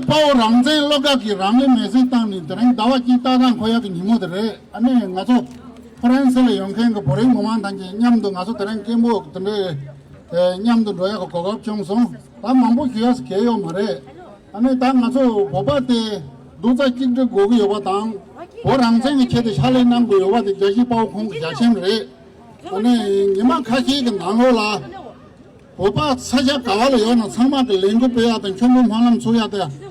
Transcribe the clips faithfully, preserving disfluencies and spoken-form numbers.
དཔའ་བོ་རང་བཙན་བློ་དགའ་གིས་རང་ལུས་མེར་སྲེག་བཏང་ནས་དེ་རིང་ཟླ་བ་གཅིག་ཏག་ཏག་འཁོར་ཡག་གི་ཉིན་མོ་དེ་རེད། ཨ་ནི་ང་ཚོ་ཧྥ་རན་སི་ལ་ཡོད་མཁན་གྱི་བོད་རིགས་མི་མང་ཐམས་ཅད་མཉམ་དུ་ང་ཚོ་དེ་རིང་སྐད་འབོད་དེ་འདྲའི་མཉམ་དུ་འགྲོ་ཡག་གི་གོ་སྐབས་བྱུང་སོང་། ད་མང་པོ་ཞུ་ཡག་གལ་ཡོད་མ་རེད། ཨ་ནི་ད་ང་ཚོ་བོད་པ་དེ་རྡོག་རྩ་གཅིག་སྒྲིལ་དགོས་ཀྱི་ཡོད་པ་དང་། བོད་རང་བཙན་གྱི་ཆེད་དུ་ཕྱག་ལས་གནང་དགོས་ཡོད་པ་དེ་རྒྱལ་གཅེས་དཔའ་བོ་ཁོང་གི་ཞལ་ཆེམས་རེད། ཨ་ནི་ཉི་མ་ཁ་ཤས་ཀྱི་ནང་ལོགས་ལ། བོད་པ་ས་ཆ་ག་བ་ལ་ཡོད་ན་ཚང་མ་གི་ལས་འགུལ་སྤེལ་ཡག་དང་། ཁྱོན་མི་སྨོན་ལམ་ཚུགས་ཡག་དང་།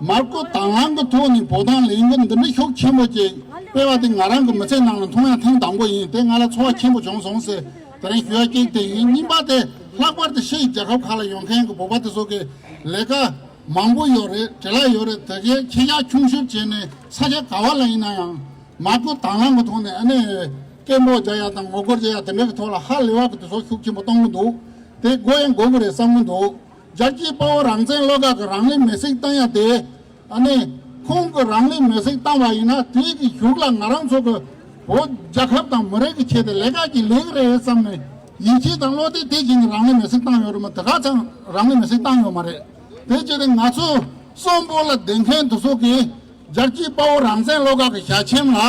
མར་ཁུ་དྭངས་ལམ་གྱི་ཐོག་ནས་བོད་དོན་ལས་འགུལ་འདི་འདྲ་ཤུགས་ཆེན་པོ་ཅིག་སྤེལ་བ་དེ་ང་རང་གི་མི་ཚེ་ནང་ལ་མཐོང་ཡག་ཐེངས་དང་པོ་ཡིན། དེ་ང་ལ་ཚོར་བ་ཆེན་པོ་བྱུང་སོང་ཟེར་དེ་རིང་ཞུ་ཡག་གཅིག་དེ་ཡིན། གཉིས་པ་དེ་ལྷག་པར་དུ་ཕྱིའི་རྒྱལ་ཁབ་ཁག་ལ་ཡོད་མཁན་གྱི་བོད་པ་དེ་ཚོ་གི་ལས་ཀ་མང་པོ་ཡོད་རེད། བྲེལ་བ་ཡོད་རེད། དེ་གའི་ཁྱེད་ཅག་ཆུང་ཤོས་བྱས་ནས་ས་ཆ་ག་བ་ལ་ཡིན་ན་ཡང་། མ་བསྐུལ་དང་བླངས་ཀྱི་ཐོག་ནས་ཨ་ནི་སྐད་འབོད་རྒྱག་ཡག་དང་ངོ་རྒོལ་རྒྱག་ཡག་དེ་འདྲ་གི་ཐོག་ལ་ཧ་ལས་པ་གི་དུས་ཚོད་ཤུགས་ཆེན་པོ་གཏོང་གི་འདུག་དེ་དགོས་ཡང་དགོས་ཀྱི་རེད་བསམ་གྱི་འདུག་རྒྱལ་གཅེས་དཔའ་བོ་རང་བཙན་བློ་དགའ་གི་རང་ལུས་མེར་སྲེག་བཏང་ཡག་དེ། ཨ་ནི་ཁོང་གི་རང་ལུས་མེར་སྲེག་བཏང་བ་ཡིན་ན་དེའི་གི་གཞུག་ལ་ང་རང་ཚོ་གི་བོད་རྒྱལ་ཁབ་དང་མི་རིགས་ཀྱི་ཆེད་དུ་ལས་ཀ་ཅིག་ལས་ཀྱི་རེད་བསམ་ནས་ཡིད་ཆེས་དང་བློ་གཏད་དེ་བྱས་ནས་རང་ལུས་མེར་སྲེག་བཏང་ཡོད་རེད་མ། དེ་ག་ཚང་རང་ལུས་མེར་སྲེག་བཏང་ཡོད་མ་རེད། དེ་བྱས་ཏེ་ང་ཚོ་གསོན་པོ་ལ་བསྡད་མཁན་དེ་ཚོ་གི་རྒྱལ་གཅེས་དཔའ་བོ་རང་བཙན་བློ་དགའ་གི་ཞལ་ཆེམས་ལ་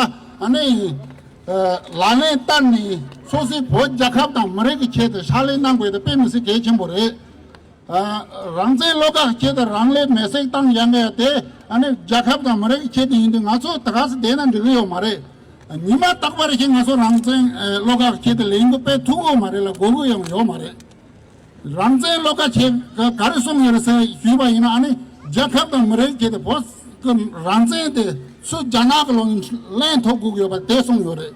ཨ་ནི་ལག་ལེན་བསྟར་ནས་སོ་སོའི་བོད་རྒྱལ་ཁབ་དང་མི་རིགས་ཀྱི་ཆེད་དུ་ཕྱག་ལས་གནང་དགོས་དེ་དཔེ་མི་སྲིད་གལ་ཆེན་པོ་རེད། རང་བཙན་བློ་དགའ་གི་ཆེད་དུ་རང་ལུས་མེར་སྲེག་བཏང་ཡག་གི་དེ་ཨ་ནི་རྒྱལ་ཁབ་དང་མི་རིགས་ཀྱི་ཆེད་དུ་ཡིན་དུས་ང་ཚོ་ད་ག་སེ་བསྡད་ན་འགྲིག་གི་ཡོད་མ་རེད། ཉི་མ་རྟག་པར་ཞིག་ང་ཚོ་རང་བཙན་བློ་དགའ་གི་ཆེད་དུ་ལས་འགུལ་སྤེལ་ཐུབ་ཀྱི་ཡོད་མ་རེད་ལ་དགོས་ཀྱི་ཡང་ཡོད་མ་རེད། རང་བཙན་བློ་དགའ་ཆེ་ག་ག་རེ་གསུངས་ཡོད་རེད་ཟེར་ཞུས་པ་ཡིན་ན། ཨ་ནི་རྒྱལ་ཁབ་དང་མི་རིགས་ཆེད་དུ་བོད་ཀྱི་རང་བཙན་དེ་སུ་རྒྱ་ནག་གི་ལོག་ནས་ལེན་ཐུབ་དགོས་ཀྱི་ཡོད་པ་དེ་གསུངས་ཡོད་རེད།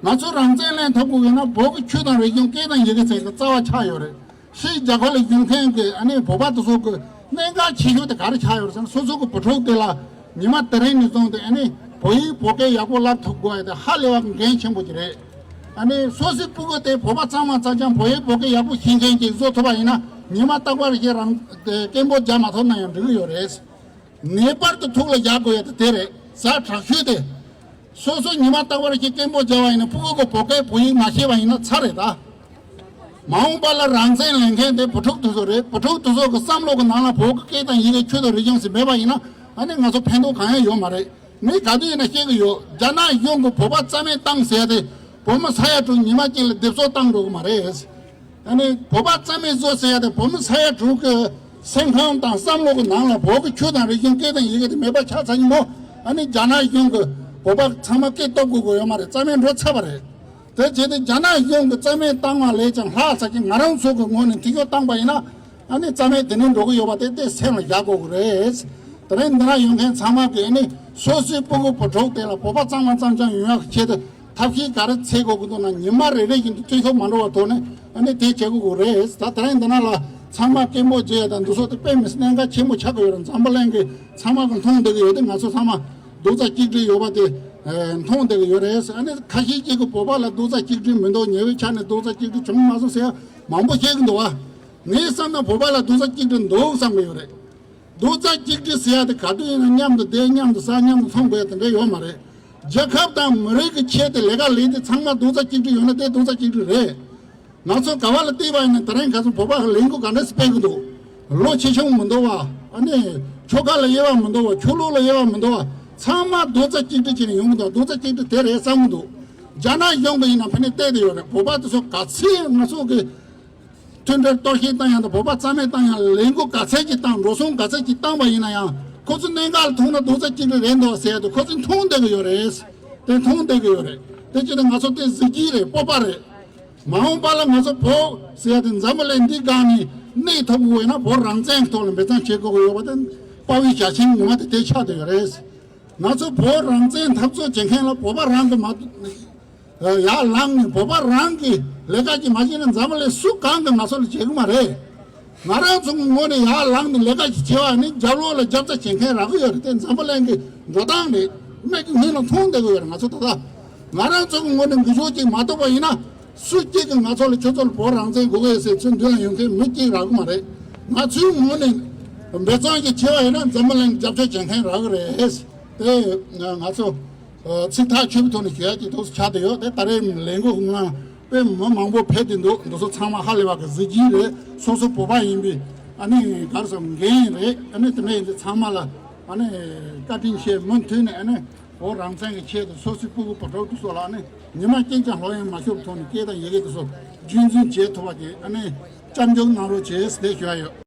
ང་ཚོ་རང་བཙན་ལེན་ཐུབ་དགོས་ཀྱི་ཡོད་ན་བོད་ཀྱི་ཆོས་དང་རིག་གཞུང་སྐད་དང་ཡི་གེ་བཅས་ཀྱི་རྩ་བ་ཆགས་ཡོད་རེད། ཕྱིའི་རྒྱལ་ཁབ་ལ་བཞུགས་མཁན་གྱི་ཨ་ནི་བོད་པ་དེ་ཚོ་གི་གནད་འགག་ཆེ་ཤོས་དེ་ག་རེ་ཆགས་ཡོད་རེད་ཟེར་ན། སོ་སོ་གི་བུ་ཕྲུག་དེ་ལ་ཉི་མ་དེ་རིང་ནས་བཟུང་སྟེ་ཨ་ནི་བོད་ཡིག་བོད་སྐད་ཡག་པོ་བསླབ་ཐུབ་དགོས་ཡ་དེ་ཧ་ལས་པ་གི་འགན་ཆེན་པོ་ཅིག་རེད། ཨ་ནི་སོ་སོའི་སྤུ་གུ་དེ་བོད་པ་གཙང་མ་གཙང་རྐྱང་བོད་ཡིག་བོད་སྐད་ཡག་པོ་ཤེས་མཁན་ཅིག་བཟོ་ཐུབ་པ་ཡིན་ན་ཉི་མ་རྟག་པར་ཞིག་རང་སྐད་འབོད་རྒྱག་མ་ཐུབ་ན་ཡང་འགྲིག་གི་ཡོད་རེད། ངེས་པར་དུ་ཐུགས་ལ་འཇགས་དགོས་ཡ་དེ་དེ་རེད། ཟ་དྲག་ཤོས་དེ། སོ་སོ་ཉི་མ་རྟག་པར་ཞིག་སྐད་འབོད་བརྒྱབ་པ་ཡིན་ན་སྤུ་གུ་གི་བོད་སྐད་བོད་ཡིག་མ་ཤེས་པ་ཡིན་ན་ཚར་རེད་ད། མ་འོངས་པ་ལ་རང་བཙན་ལེན་མཁན་དེ་བུ་ཕྲུག་དེ་ཚོ་རེད། བུ་ཕྲུག་དེ་ཚོ་གི་བསམ་བློ་གི་ནང་ལ་བོད་ཀྱི་སྐད་དང་ཡི་གེ་ཆོས་དང་རིག་གཞུང་ཟེར་མེད་པ་ཡིན་ན་ཨ་ནི་ང་ཚོ་ཕན་ཐོགས་གང་ཡང་ཡོད་མ་རེད། ངས་ག་དུས་ཡིན་ན་བཤད་གི་ཡོད། རྒྱ་ནག་གཞུང་གི་བོད་པ་རྩ་མེད་བཏང་ཟེར་ཏེ་བོད་མི་ས་ཡ་དྲུག་ཉི་མ་གཅིག་ལ་སྡེབ་གསོག་བཏང་འགྲོ་གི་མ་རེད། ཨ་ནི་བོད་པ་རྩ་མེད་བཟོ་ཟེར་ཡ་དེ་བོད་མི་ས་ཡ་དྲུག་གི་སེམས་ཁམས་དང་བསམ་བློ་གི་ནང་ལ་བོད་ཀྱི་ཆོས་དང་རིག་གཞུང་སྐད་དང་ཡི་གེ་དེ་མེད་པ་ཆགས་ཚར་ཉིན་མོ་ཨ་ནི་རྒྱ་ནག་གཞུང་གི་བོད་པ་ཚང་མ་སྐད་སྟོབས་དགོས་དགོས་ཡོད་མ་རེད། རྩ་མེད་འགྲོ་ཚར་བ་རེད། དེ་བྱས་ཏེ་རྒྱ་ནག་གཞུང་གི་རྩ་མེད་བཏང་བ་ལས་ཀྱང་ལྷག་ཙམ་གྱི་ང་རང་ཚོ་གི་ངོས་ནས་འཐུས་ཤོར་བཏང་པ་ཡིན་ན་ཨ་ནི་རྩ་མེད་དེ་ནས་འགྲོ་གི་ཡོད་པ་དེ་དེ་སེམས་ལ་བཞག་དགོས་ཀྱི་རེད། དེ་རིང་འདི་ན་ཡོད་མཁན་ཚང་མ་གིས་ཨ་ནི་སོ་སོའི་སྤུ་གུ་བུ་ཕྲུག་དེ་ལ་བོད་པ་གཙང་མ་གཙང་རྐྱང་ཡོང་ཡག་གི་ཆེད་དུ་ཐབས་ཤེས་ག་རེ་འཚོལ་དགོས་ཀྱི་འདུག་ན་ཉི་མ་རེ་རེ་བཞིན་དུ་འཐུས་ཤོར་མ་འགྲོ་བ་ཐོག་ནས་ཨ་ནི་དེ་བྱེད་དགོས་ཀྱི་རེད། ད་དེ་རིང་འདི་ན་ལ་ཚང་མ་སྐད་འབོད་བྱེད་ཡ་དང་འདི་ཚོ་དེ་དཔེ་མི་སྲིད་གནད་འགག་ཆེན་པོ་ཆགས་ཀྱི་ཡོད་རེད། འཛམ་བུ་གླིང་གི་ཚང་མ་གིས་མཐོང་བསྡད་ཀྱི་ཡོད་དེ། ང་ཚོ་ཚང་མ་རྡོག་རྩ་གཅིག་སྒྲིལ་ཡོད་པ་དེ་མཐོང་བསྡད་ཀྱི་ཡོད་རེད། ཨ་ནི་ཁ་ཤས་ཅིག་གིས་བོད་པ་ལ་རྡོག་རྩ་གཅིག་སྒྲིལ་མི་འདུག་ཉེ་བའི་ཆར་ནས་རྡོག་རྩ་གཅིག་སྒྲིལ་བྱུང་མ་སོང་ཟེར་ཡ་མང་པོ་བཤད་ཀྱི་འདུག་བ། ངའི་བསམ་ན་བོད་པ་ལ་རྡོག་རྩ་གཅིག་སྒྲིལ་འདུག་བསམ་གྱི་ཡོད་རེད། རྡོག་རྩ་གཅིག་སྒྲིལ་ཟེར་ཡ་དེ་ག་དུས་ཡིན་ན་མཉམ་དུ་བསྡད་མཉམ་དུ་ཟ་མཉམ་དུ་འཐུང་དགོས་ཡ་དེ་འདྲ་ཡོད་མ་རེད། རྒྱལ་ཁབ་དང་མི་རིགས་ཀྱི་ཆེད་དུ་ལས་ཀ་ལས་དེ་ཚང་མ་རྡོག་རྩ་གཅིག་སྒྲིལ་ཡོད་ན་དེ་རྡོག་རྩ་གཅིག་སྒྲིལ་རེད། ང་ཚོ་ག་བ་ལ་བལྟས་པ་ཡིན་ན་དེ་རིང་ཁ་སང་བོད་པ་ལས་འགུལ་ག་འདྲ་སེ་སྤེལ་གི་འདུག་ལོ་ཆེ་ཆུང་མི་འདུག་བ། ཨ་ནི་ཆོལ་ཁ་ལ་དབྱེ་བ་མི་འདུག་བ། ཆོས་ལུགས་ལ་དབྱེ་བ་མི་འདུག་བ། ཚང་མ་རྡོག་རྩ་གཅིག་སྒྲིལ་བྱས་ནས་ཡོང་གི་འདུག་རྡོག་རྩ་གཅིག་སྒྲིལ་དེ་རེད་བསམ་གི་འདུག་རྒྱ་ནག་གཞུང་གི་ཡིན་ན་ཕ་ནས་བལྟས་བསྡད་ཡོད་རེད། བོད་པ་དེ་ཚོ་ག་ཚད་ང་ཚོ་གི་མཐུན་སྒྲིལ་གཏོར་བཤིག་བཏང་ཡང་དང་། བོད་པ་རྩ་མེད་བཏང་ཡང་། ལས་འགུལ་ག་ཚད་ཅིག་བཏང་། འགྲོ་སོང་ག་ཚད་ཅིག་བཏང་བ་ཡིན་ན་ཡང་ཁོ་ཚོ་གནད་འགག་ལ་ཐུག་ན་རྡོག་རྩ་གཅིག་སྒྲིལ་རེད་འདུག་ཟེར་ཡ་དེ་ཁོ་ཚོས་མཐོང་བསྡད་ཀྱི་ཡོད་རེད། དེ་མཐོང་བསྡད་ཀྱི་ཡོད་རེད། དེ་བྱས་ཏེ་ང་ཚོ་དེ་གཟི་བརྗིད་རེད། སྤོབས་པ་རེད། མ་འོངས་པ་ལ་ང་ཚོ་བོད་ཟེར་ཡ་དེ་འཛམ་བུ་གླིང་འདིའི་སྒང་ནས་གནས་ཐུབ་དགོས་ཡོད་ན་བོད་རང་བཙན་ཐོག་ལ་འབད་བརྩོན་བྱེད་དགོས་ཀྱི་ཡོད་པ་དེ་དཔའ་བོའི་ཞལ་ཆེམས་ངོ་མ་དེ་དེ་ཆགས་བསྡད་ཡོད་རེད། ང་ཚོ་བོད་རང་བཙན་འཐབ་རྩོད་བྱེད་མཁན་ལ་བོད་པ་རང་གི་མ་ཡར་ལངས་ནས་བོད་པ་རང་གི་ལས་ཀ་ཅིག་མ་བྱས་ན་འཛམ་བུ་གླིང་སུ་གང་གིས་ང་ཚོ་ལ་བྱེད་གི་མ་རེད། ང་རང་ཚོ་གི་ངོས་ནས་ཡར་ལངས་ནས་ལས་ཀ་ཅིག་བྱེད་པ་ནི་རྒྱབ་ལོགས་ལ་རྒྱབ་རྩ་བྱེད་མཁན་རག་གི་ཡོད་རེད། དེ་འཛམ་བུ་གླིང་གི་འགྲོ་སྟངས་རེད། མིག་གི་སྔུན་ལ་མཐོང་བསྡད་གི་ཡོད་རེད། ང་ཚོ་ད་ལྟ་ང་རང་ཚོ་གི་ངོས་ནས་འགུལ་ཤུགས་ཅིག་མ་གཏོང་བ་ཡིན་ན་སུ་གཅིག་གིས་ང་ཚོ་ལ་ཁྱོད་ཚོ་ལ་བོད་རང་བཙན་དགོས་གི་ཡོད་ཟེར་ཚུར་མདུན་ལ་ཡོང་མཁན་མི་གཅིག་རག་གི་མ་རེད། ང་ཚོའི་ངོས་ནས་འབད་བརྩོན་ཅིག་བྱས་པ་ཡིན་ན་འཛམ་བུ་གླིང་རྒྱབ་སྐྱོར་བྱེད་མཁན་རག་གི་རེད། དེ་ང་ཚོ། ཚིག་ཐག་ཆོད་པའི་ཐོག་ནས་ཞུ་ཡག་ཅིག་འདུག་ཆགས་བསྡད་ཡོད། དེ་ད་རེས་ལས་འགུལ་ནང་དཔེ་མི་མང་པོ་ཕེབས་བསྡད་འདུག་འདི་ཚོ་ཚང་མ་ཧ་ལས་པ་གི་གཟི་བརྗིད་རེད། སོ་སོ་བོད་པ་ཡིན་པའི་ཨ་ནི་ག་རེ་ཟེར་འགན་རེད། ཨ་ནི་དེ་འདྲ་ཡིན་དུས་ཚང་མ་ལ་ ཨ་ནི་བཀའ་དྲིན་ཆེ། མུ་མཐུད་ནས་ཨ་ནི་འོ་རང་བཙན་གྱི་ཆེད་དུ་སོ་སོའི་སྤུ་གུ་བུ་ཕྲུག་དེ་ཚོ་ལ་ཨ་ནི་ཉི་མ་གཅིག་ཀྱང་ལྷོད་གཡེང་མ་ཤོར་བའི་ཐོག་ནས་སྐད་དང་ཡི་གེ་དེ་ཚོ་རྒྱུན་འཛིན་བྱེད་ཐུབ་པ་གི་ཨ་ནི་སྐྱབས་འཇུག་གནང་རོགས་བྱེད་ཟེར་ཞུ་ཡ་ཡོད།